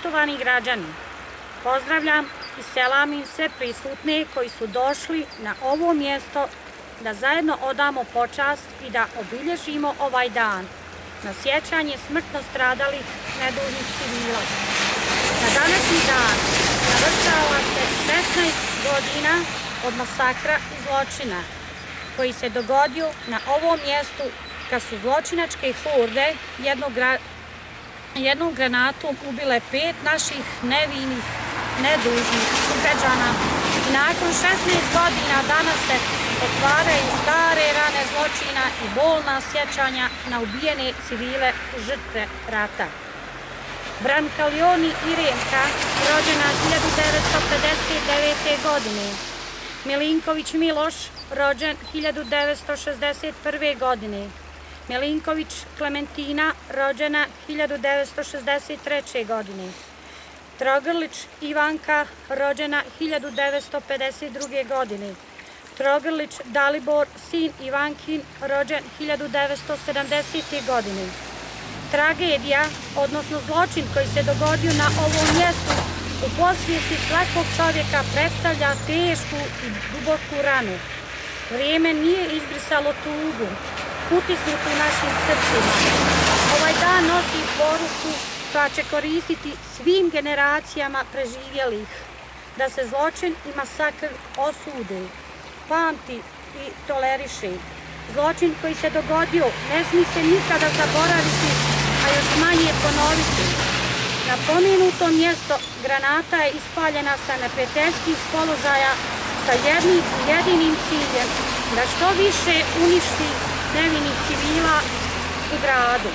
Poštovani građani, pozdravljam i selamim sve prisutne koji su došli na ovo mjesto da zajedno odamo počast i da obilježimo ovaj dan na sjećanje smrtno stradalih nedužnih civila. Na današnji dan navršava se 16 godina od masakra i zločina koji se dogodio na ovom mjestu kad su zločinačke horde jednom granatom ubile 5 naših nevinih, nedužnih sugrađana i nakon 16 godina danas se otvaraju stare rane zločina i bolna sjećanja na ubijene civile žrtve rata. Branka Leoni Irenka, rođena 1959. godine. Milinković Miloš, rođen 1961. godine. Milinković Klementina, rođena 1963. godine. Trogrlić Ivanka, rođena 1952. godine. Trogrlić Dalibor, sin Ivankin, rođen 1970. godine. Tragedija, odnosno zločin koji se dogodio na ovom mjestu, u podsvijesti svakog čovjeka predstavlja tešku i duboku ranu. Vrijeme nije izbrisalo tugu, utisnutu u našim srcima. Ovaj dan nosi poruku koja će koristiti svim generacijama preživjelih, da se zločin i masakr osude, pamti i toleriše. Zločin koji se dogodio ne smije se nikada zaboraviti, a još manje ponoviti. Na pomenuto mjesto granata je ispaljena sa neprijateljskih položaja sa jednim jedinim ciljem, da što više uništi nevinih civila u gradu,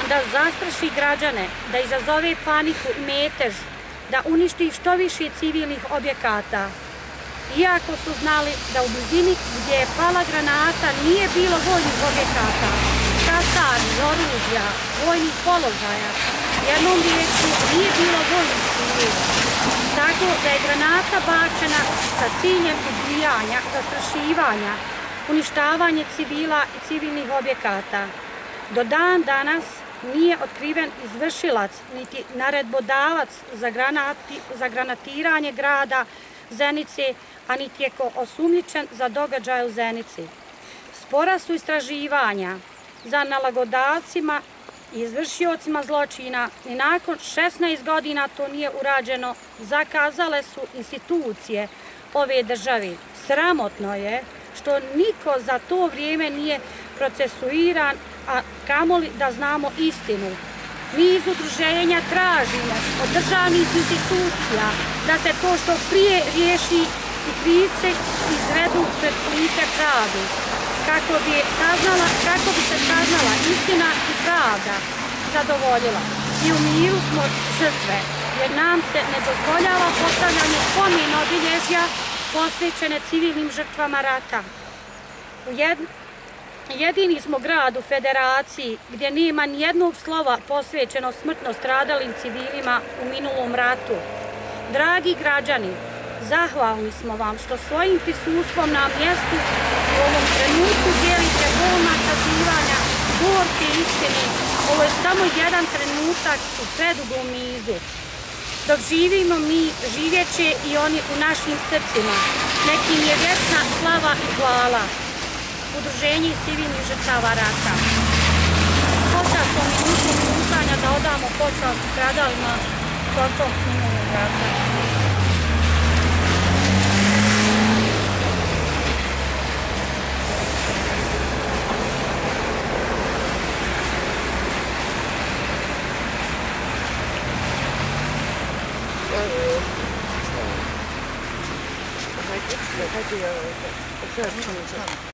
da zastraši građane, da izazove paniku i metež, da uništi što više civilnih objekata. Iako su znali da u blizini gdje je pala granata nije bilo vojnih objekata, kasarni, oružja, vojnih položaja, jednom riječju nije bilo vojnih civila. Tako da je granata bačena sa ciljem ubijanja, zastrašivanja, uništavanje civila i civilnih objekata. Do dan danas nije otkriven izvršilac niti naredbodavac za granatiranje grada Zenice, a niti je ko osumnjičen za događaje u Zenici. Spora su istraživanja za nalagodavcima i izvršiocima zločina i nakon 16 godina to nije urađeno, zakazale su institucije ove države. Sramotno je što niko za to vrijeme nije procesuiran, a kamoli da znamo istinu. Mi iz udruženja tražimo od državnih institucija da se to što prije riješi i krivce izvedu pred lice pravde, kako bi se saznala istina i pravda zadovoljila. I u miru smo žrtve, jer nam se ne dozvoljava postavljanje spomen obilježja posvećene civilnim žrtvama rata. Jedini smo grad u Federaciji gdje nema nijednog slova posvećeno smrtno stradalim civilima u minulom ratu. Dragi građani, zahvalni smo vam što svojim prisustvom na mjestu u ovom trenutku dijelite bolna kazivanja gorke istine. Ovo je samo jedan trenutak u predugom nizu. Dok živimo mi, živjet će i oni u našim srcima. Nekim je vječna slava i hvala. Udruženje civilnih žrtava rata. Počastom minutom minutanja da odamo počast stradalima tokom minulog rata.